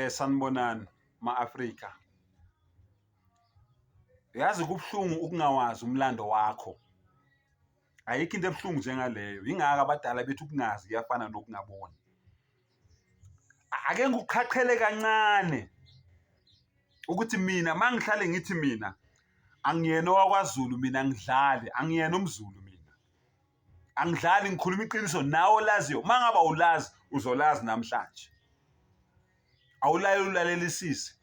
Sanibonani ma-Afrika. Uyazi kubuhlungu ukungawazi umlando wakho. Ayikho into ebuhlungu njengaleyo. Yingako abadala bethi ukungazi kuyafana nokungaboni. Ake ngikuqhaqhele kancane ukuthi mina uma ngihlale ngithi mina angiyena owakwaZulu mina angidlali, angiyena umZulu mina. Angidlali ngikhuluma iqiniso nawe olaziyo. Uma ngabe awulazi uzolazi namhlanje. Awulalele ulalelisise.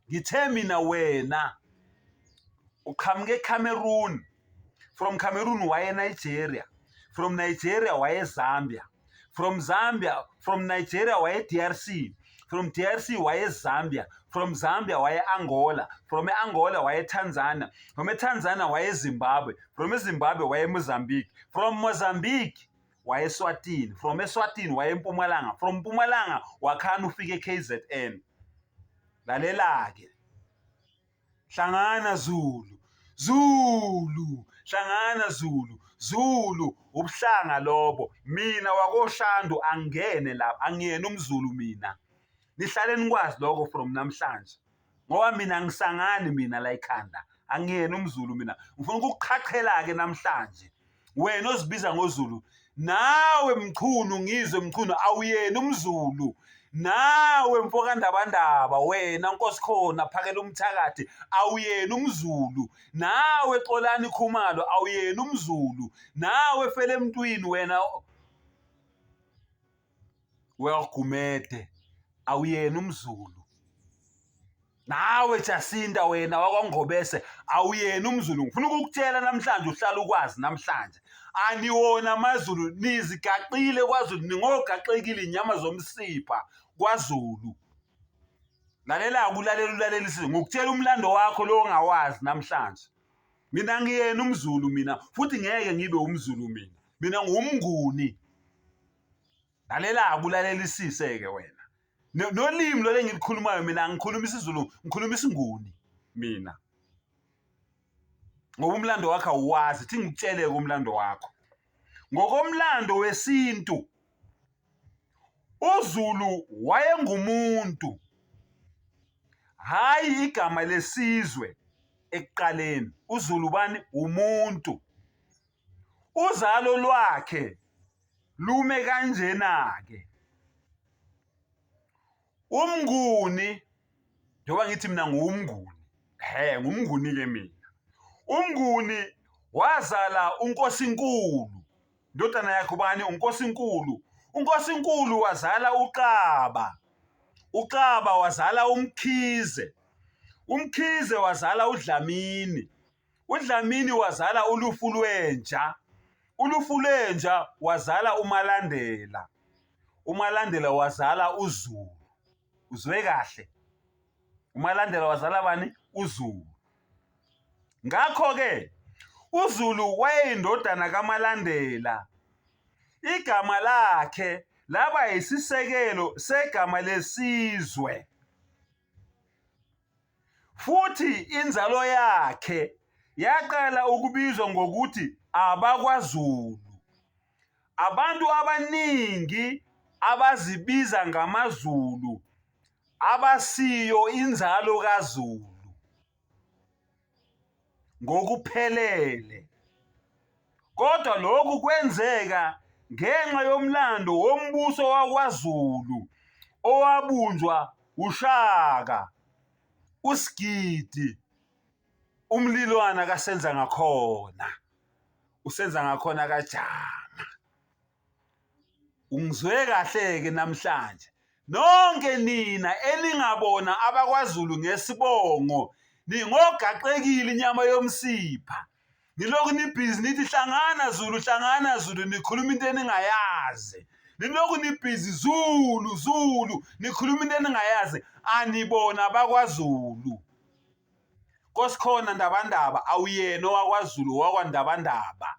Ngithe mina wena uqhamuke eCameroon. From Cameroon waye Nigeria. From Nigeria waye Zambia. From Zambia, from Nigeria waye DRC. From DRC waye Zambia. From Zambia waye Angola. From Angola waye Tanzania. From Tanzania waye Zimbabwe. From Zimbabwe waye Mozambique. From Mozambique waye Eswatini. From Eswatini waye Mpumalanga. From Mpumalanga wakhana ufike KZN. Lalela-ke. Hlangana Zulu. Zulu. Hlangana Zulu. Zulu ubuhlanga lobo. Mina wakoShandu angene lapha, angiyena umZulu mina. Nihlale nikwazi lokho from namhlanje. Ngoba mina angisangani mina la ekhanda. Angiyena umZulu mina. Ngifuna ukukuqhaqhela-ke namhlanje. Wena ozibiza ngoZulu, nawe Mchunu ngizwe Mchunu awuyena umZulu. Nawe mfokandabandaba wena Nkosikhona phakela umthakathi awuyena umZulu. Nawe Xolani Khumalo awuyena umZulu. Nawe Felemntwini wena weGumede awuyena umZulu. Nawe Jacinta wena wakwaNgobese awuyena umZulu. Ngifuna ukukutshela namhlanje uhlala ukwazi namhlanje. Aniwona amaZulu nizigaqile kwaZulu ningogaxekile inyama zomsipha kwaZulu. Lalela ukulalela ulalelisise ngokutshela umlando wakho lo ongawazi namhlanje. Mina ngiyena umZulu mina futhi ngeke ngibe umZulu mina. Mina ngumNguni. Lalela kulalelisise ke wena. Nolimi lo engilikhulumayo mina angikhulumi isiZulu, ngikhuluma isiNguni mina. Ngoba umlando wakho awuwazi, thi ngikutshele umlando wakho. Ngokomlando wesintu uZulu wayengumuntu hhayi igama lesizwe ekuqaleni. UZulu bani? Umuntu. Uzalo lwakhe lume kanjena-ke. UMnguni, njengoba ngithi mina ngiwuMnguni, hhe nguMnguni-ke mina. UMnguni wazala uNkosinkulu, indodana yakhe ubani? UNkosinkulu. UNkosinkulu wazala uXaba, uXaba wazala uMkhize, uMkhize wazala uDlamini. UDlamini wazala uLufulwenja. ULufulwenja wazala uMalandela. UMalandela wazala uZulu. Uzwe kahle. UMalandela wazala bani? UZulu. Ngakho-ke uZulu wayeyindodana kaMalandela. Igama lakhe laba yisisekelo segama lesizwe. Futhi inzalo yakhe yaqala ukubizwa ngokuthi abakwaZulu. Abantu abaningi abazibiza ngamaZulu abasiyo inzalo kaZulu ngokuphelele. Kodwa lokhu kwenzeka ngenxa yomlando wombuso wakwaZulu owabunjwa uShaka, uSigidi, uMlilwana kaSenzangakhona, uSenzangakhona kaJama. Ungizwe kahle-ke namhlanje. Nonke nina eningabona abakwaZulu ngesibongo ningogaqekile inyama yomsipha. Nilokhu nibhizi nithi hlangana Zulu, hlangana Zulu, nikhuluma into eningayazi. Nilokhu nibhizi Zulu, Zulu, nikhuluma into eningayazi. Anibona abakwaZulu. Nkosikhona Ndabandaba awuyena owakwaZulu owakwaNdabandaba.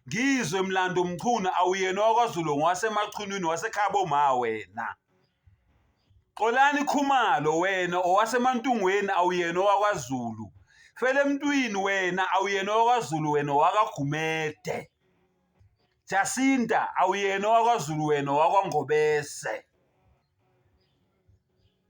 Ngizwe Mlando Mchunu awuyena owakwaZulu ngowaseMachunwini wasekhabo ma wena. Xolani Khumalo wena owaseMantungweni awuyena owakwaZulu. Felemntwini wena awuyena owakwaZulu wena owakaGumede. Jacinta awuyena owakwaZulu wena owakwaNgobese.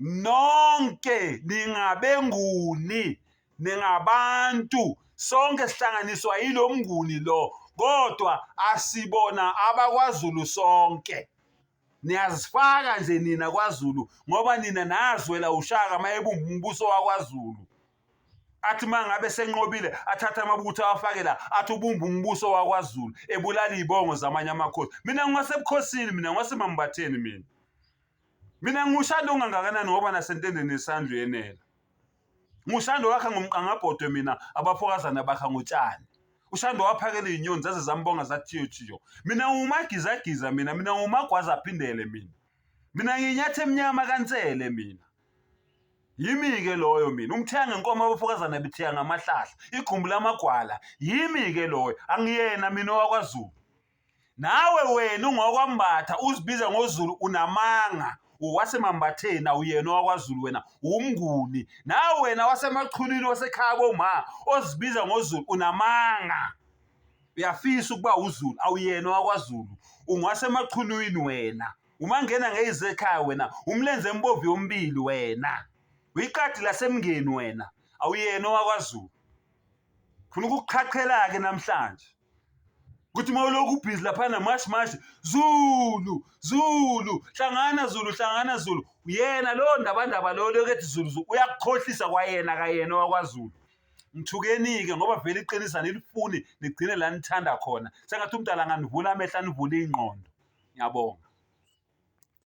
Nonke ningabenguni, ningabantu, sonke sihlanganiswa yilo mnguni lo, kodwa asibona abakwaZulu sonke. Niyazifaka nje nina kwaZulu ngoba nina nazwela uShaka mayebumba umbuso wakwaZulu. Athi uma ngabe senqobile athathe amabutho awafake la athi ubumba umbuso wakwaZulu ebulala iy'bongo zamanye amakhosi. Mina ngingasebukhosini mina ngingasemambatheni mina. Mina ngiwushanda ongangakanani ngoba nasentendeni yesandla uyenela. Ngiwushanda wakha ngomqangabhodwe mina abafokazana bakha ngotshani. Ushando waphakela iy'nyoni zaze zambonga zathi thiyo. Mina ngiwumagizagiza mina, mina ngiwumagwaza aphindele mina. Mina ngiyinyatha emnyama kaNsele mina. Yimi-ke loyo mina. Umthiya ngenkomo abafokazana bethiya ngamahlahla. Igumbi lamagwala. Yimi-ke loyo. Angiyena mina owakwaZulu. Nawe wena ungowakwaMbatha uzibiza ngoZulu unamanga waseMambatheni awuyena owakwaZulu wena umnguni. Nawe wena waseMachunwini wasekhaya koma ozibiza ngoZulu unamanga. Uyafisa ukuba uZulu awuyena owakwaZulu ungowaseMachunwini wena. Umangena ngeyize ekhaya wena umlenze embovu yombili wena. Uyiqadi lasemngeni wena awuyena owakwaZulu. Funa ukukuqhaqhela-ke namhlanje. Kuthi uma ulokhu ubhizi laphana mash mash Zulu Zulu hlangana Zulu hlangana Zulu uyena lowo ndabandaba lowo lokethi Zulu Zulu uyakukhohlisa kwayena kayena owakwaZulu ngithukeni-ke ngoba vele iqiniso anilifuni nigcine la nithanda khona sengathi umdala anganivula amehlo anivule ingqondo ngiyabonga.